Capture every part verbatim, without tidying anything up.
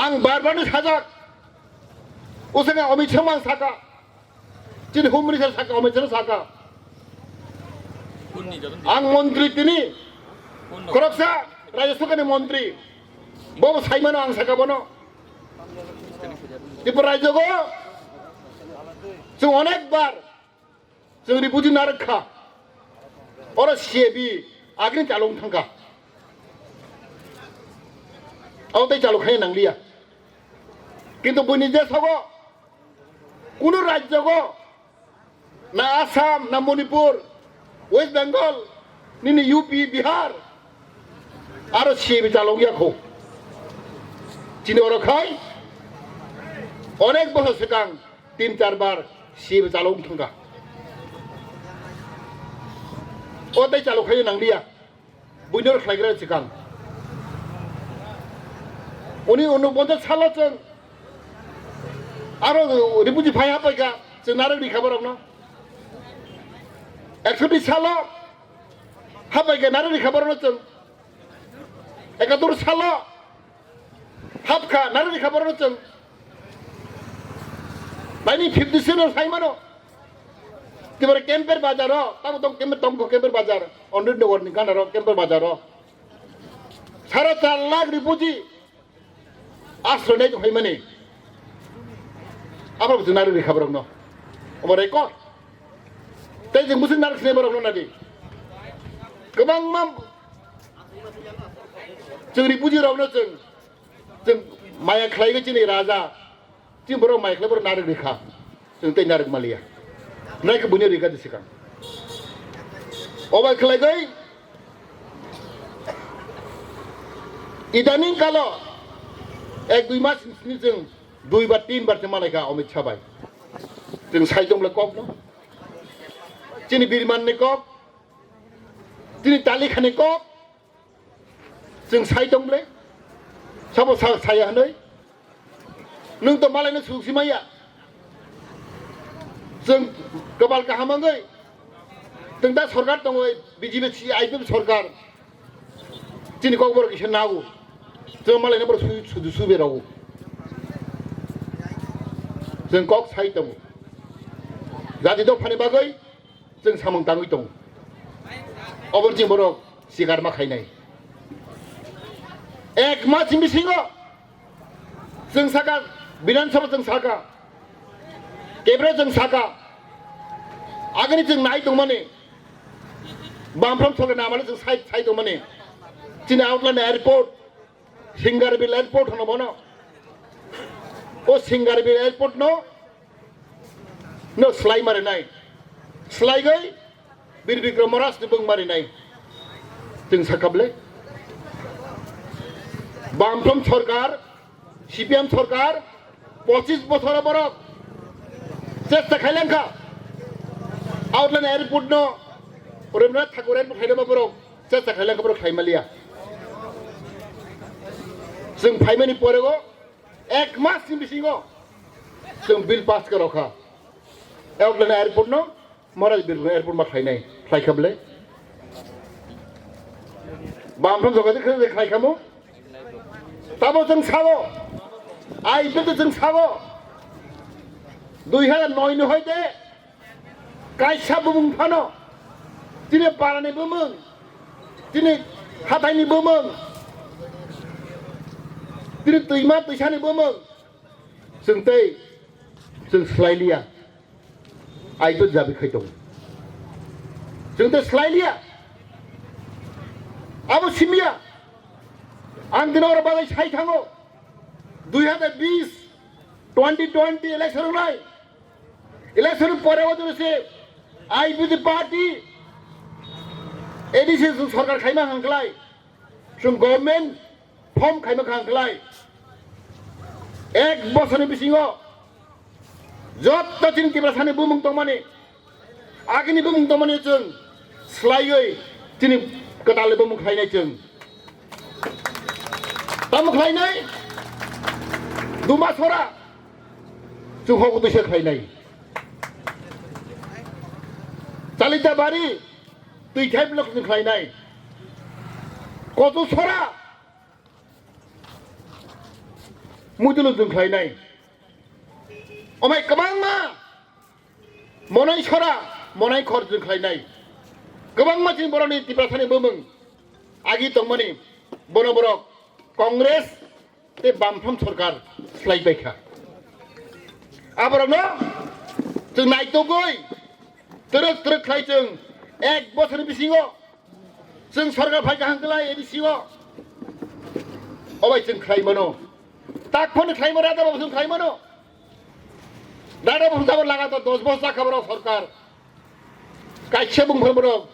Ang bar bar no sajak. Usanga Amit Shah mang saka. Chini Home Minister saka, Amit Shah saka. Ang montri tini. Khoroksa Rajya Sabha ni montri. Bo saimano ang saka bono. Tripura rajyo go. Chwng onek bar. Chwng ripudi narwk kha. Oro C A B agini chalung thangkha. Abo tei chalung khai nangliya. Kintu buini je sogo, kunu rajyogo, na Assam, na Manipur, West Bengal, nini U P, Bihar, aro C A B chalung ya kho. Chini oro khai, onek bochor swkang tin char bar C A B chalung thangkha. O tei chalung khai nangliya. Buino khlaigra chikang. Uni unu bonta salo chwng. Aro ribuji phai hapaika chwng narwk rikha borokno. Ekshoti salo hapaika narwk rikha borokno chwng. Ekatur salo Hapkha, nari rikha borok chwng. Nini fifty seven sai mano. Tibore Kemper bazar o, tamo tong Kemper tong Kemper bazar. Onrit Nagar ni gana ro Kemper bazar o. Sara char lakh ripuji. Asro nei to hai mani. Abo chwng nari rikha borok no. Obo record. Tei chwng busuk nari sinai borok no nadi. Kwbangma chwng ripuji rok no chwng Chwng maya khlaiwi chini raja, chini borok maya khlai borok narwk rikha, chwng tei narwk maliya. Nai khe buino rikha de sikang. Obai khlaiwi idaning kalo ek dui mas ni sini chwng dui bar tin bar se malaikha Amit Shah bai. Chwng sai tong le kok no. Chini birman ni kok, chini tali khani kok, Chwng sai tong ble? Sabo sa-, saya hwnwi? Nwng to malaino susi maya. Chwng kwbal kaham wngwi. Chwng da sorkar tongo, B J P si I P F sorkar. Chini kokborok kisa nago. Chwng malaino borok su-, sudu sube rogo. Chwng kok sai tongo. Jati dophani bagwi Chwng samung tangwi tongo. Obo chini borok sikar ma khainai. Ek mas ni bisingo chwng saka, Bidhan Sabha chwng saka, Cabinet chwng saka, agini chwng nai tongmani, Bamfront sorkar namani chwng sai, sai tongmani, chini Outland Airport, Singarbil Airport hono bono. O Singarbil Airport no, no slai mari nai. Slai gai Bir Bikram Maharaj ni bung mari nai. Chwng sakable. Bamfront sorkar, C P M sorkar, pochis bochor borok chesta khailangkha. Outland Airport no Rabindranath Thakur Airport khailama borok chesta khailangkha, borok khaimaliya. Chwng phaimani porego ek mas ni bisingo chwng bill pass kha rokha. Outland Airport no Maharaj Birla Airport ma khlainai, khlaikha bwle? Bamfront jogadi khe khlaikhamu? Tamo chwng sao, I P F to chwng sao, dui hajar noi ni hoite kaisa bumung phano, chini parani bumung, chini hathaini bumung, chini twima twisani bumung, chwng tei chwng swlai liya. Aitor jabi khai tongo. Chwng tei swlai liya. Abo simiya. Ang dino oro bagwi sai thango. Dui hajar bis, twenty twenty election wngnai. Election pore o jora se I P F T party A D C sorkar khaima hangklai. Chwng government form khaima khang khlai. Ek bosorni bisingo jotto chini Tiprasani bumung tongmani, agini bumung tongmani chwng swlaiwi chini kwtalni bumung khlainai chwng. Tamo khlainai? Duma sora chwng hok twisa khlainai. Chalita bari twi thai block ni khlainai. Kotu sora. muidulu chwng khlainai. Omai kwbangma monai sora, monai khor chwng khlainai. Kwbangma chini borokni Tiprasani bumung agi tongmani bono borok Congress tei Bamfront sorkar slai paikha. Aborokno chwng naitugwi twrwk twrwk khlai chwng ek bosorni bisingo chwng sorkar phai kaham khlai A D C o. Obai chwng khlai mano. Tak phone khlai mano, rada babu chwng khlai mano. Rada babu chwng lagatar dos bosor jakha borok sorkar. Kaisa bumung phano borok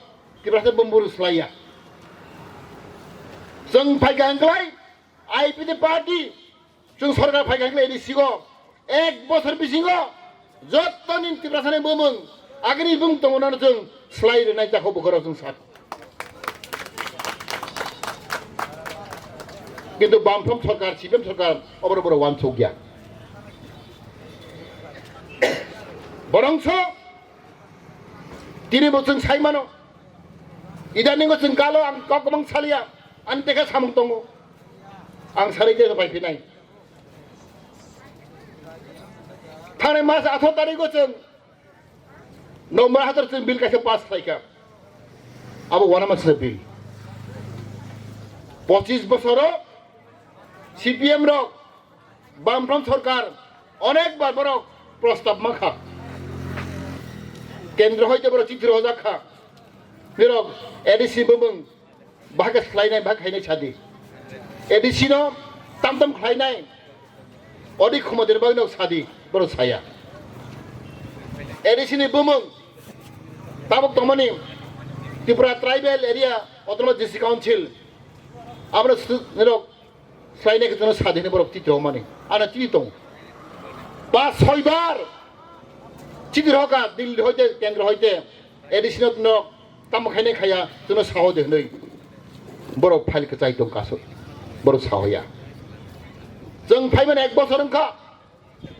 Tiprasa bumung slaiya. Chwng phai kaham khlai I P F T party chwng sorkar phai kaham khlai A D C o ek bosor bisingo jottoni Tiprasani bumung agini bumung tongmano chwng slai rwnai takhuk bukharo chwng sak. Kintu Bamfront sorkar, C P M sorkar oborok borok wansukya. Borongso tini bo chwng sai mano. Idaningo chwng kalo ang kok kwbang saliya, ani tekhe samung tongo. Ang salai tei pai phinai. Thani mas atharo tarigo chwng November hathar chwng bill kaisa pass khlaikha. Abo wana masna bill. Pochis bosoro C P M rok Bamfront sorkar onek bar borok prostab mankha. Kendro hoite borok chithi rojak kha. Nirok A D C bumung bahai khe khlainai, bahai khainai sadi. A D C no tam tam khlainai. Odi khumodin bagwi no sadi, borok saya. A D C ni bumung tabuk tongmani Tripura Tribal Area Autonomous District Council. Abro nirok Swlainai khe jono sadi hinwi borok titi rwmani. Ano titi tongo. Ba soi bar chiti rwkha Delhi hoite, kendro hoite, A D C no, no tamo khainai khaya, jono sao de hinwi borok file kwchai tong kaso. Borok sao ya. Chwng phaimani ek bochor wngkha.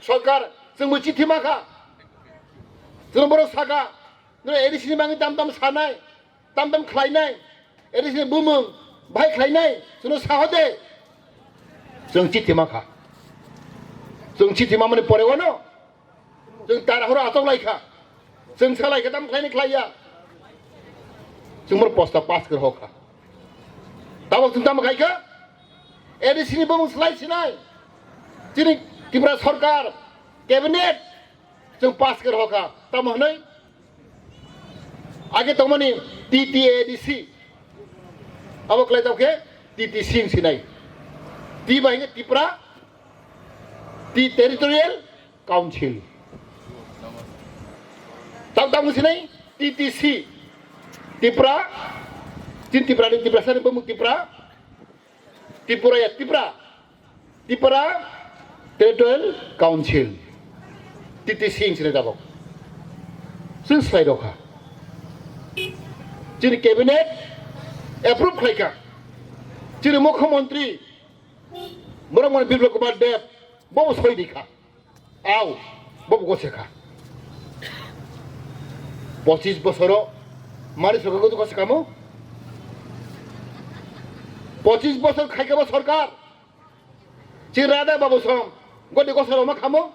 Sorkar chwngbo chithi makha. Jono borok saka, no A D C ni bagwi tam tam sanai. Tam tam khlainai, A D C ni bumung bahai khlainai, chwngno saho de. Chwng chithi mankha. Chwng chithi mamani pore wano chwng tara horo achok laikha. Chwng sa laikha tam khlainai khlaiya. Chwng mor posta pass khe hokha. Tabok chwng tamo khaikha? A D C ni bumung slai sinai. Chini Tripura sorkar, cabinet, chwng pass khe rwkha. Tamo hwnwi age tongmani T T A D C. Abo khlai tamo khe T T C wng sinai. T ba hinkhe Tripura, T Territorial Council. Tamo tamo sinai T T C. Tripura, chini Tripura ni Tripura sani bumung Tripura. Tripura ya, Tripura. Tripura Territorial Council, T T C wng sinai tabok. Chwng slai rokha. Chini cabinet approve khlaikha. Chini mukhyamantri borok mani Biplab Kumar Deb bobo soi dikha. Au, bobo gose kha. Pochis bosoro mari sorkar gose kamo. Pochis bosor khaikha bo sorkar. Chini Radha Babu song godi gosaro ma khamo.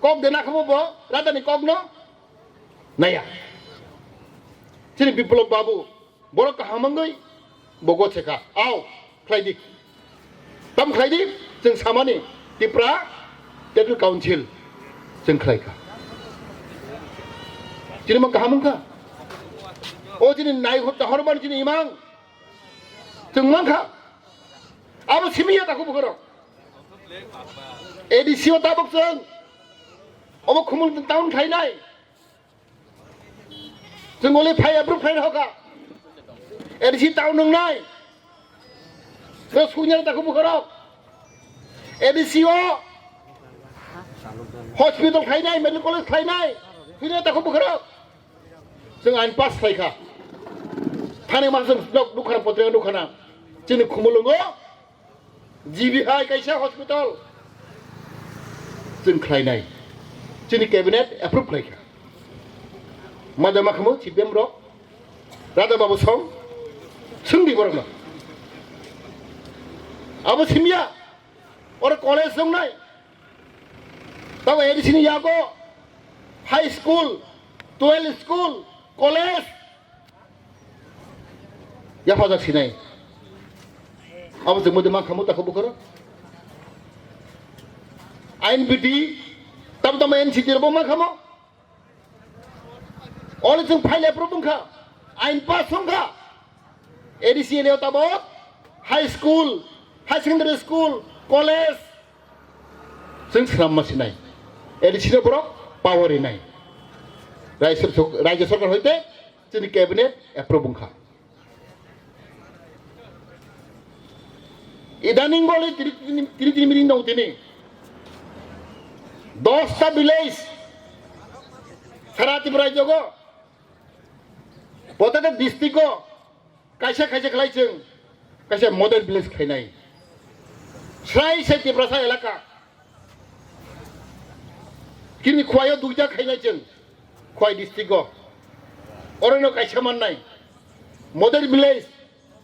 Kok de na khamo bo Radha ni kok no. Naya. Chini Biplab Babu borok kaham wngwi bo gocheka. Au, khlai di. Tam khlai di, chwng samani Tripura Territorial Council chwng khlai kha. Chini ma kaham wngkha. O chini nai hor mani chini imang. Chwng mankha. Abo simi ya takhuk bukhorok. A D C o tabok chwng obo Khumulwng town khlainai. Chwng oli phai approve khlai hoka. A D C town nungnai. Chwng sunya takhuk bukhorok. A D C o hospital khlainai, medical college khlainai. Sunya takhuk bukhorok. Chwng ain pass khlaikha. Thani ma chwng nok nukhana, potrika nukhana. Chini Khumulwngo G B hai kaisa hospital chwng khlainai. Chini cabinet approve khlaikha. Mada makhamo C P M rok. Radha Babu song. Swngdi borokno. Abo simya. Oro college wngnai. Tamo A D C ni yago high school, twelve school, college yaphajak sinai. Abo chwng mudi mankha muta kho bukhoro. Ain bidi tam tam N C T rok bo mankha mo. Oli chwng phaile approve wngkha. Ain pass wngkha. A D C area tabok high school, high secondary school, college chwng swnamma sinai. A D C no borok power rinai. Raijyo sor-, raijyo sorkar hoite chini cabinet approve wngkha. Idaning bole tiri, tiri, tiri, tiri miring dong tini. Dosta village sara Tripura jogo. Botete district o kaisa kaisa khlai chwng kaisa model village khainai. Srai se Tiprasa elaka. Kini Khwai o duita khainai chwng, Khwai district o. Orono kaisa mannai. Model village,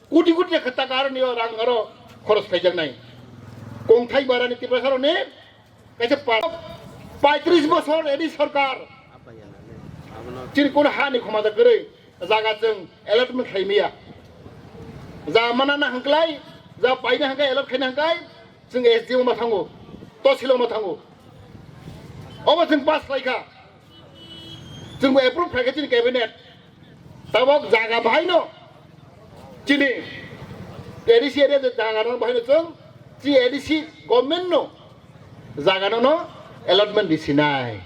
kuti kuti khe taka aroni o rang aro khoros khaijaknai. Kongthai barani Tiprasa roni kaisa pa-, paitris bosor edi sorkar. Chini kono hani khomada kwrwi jaga chwng allotment khlaimaya. Ja manana hwnklai, ja paina hwnkai allot khaina hwnkai, chwng S D O ma thango, Tosil o ma thango. Obo chwng pass khlaikha. Chwngbo approve khlaikha chini cabinet. Tabok jaga bahaino chini A D C area je jaga no bahaino chwng chi A D C government no jaga no no allotment di sinai.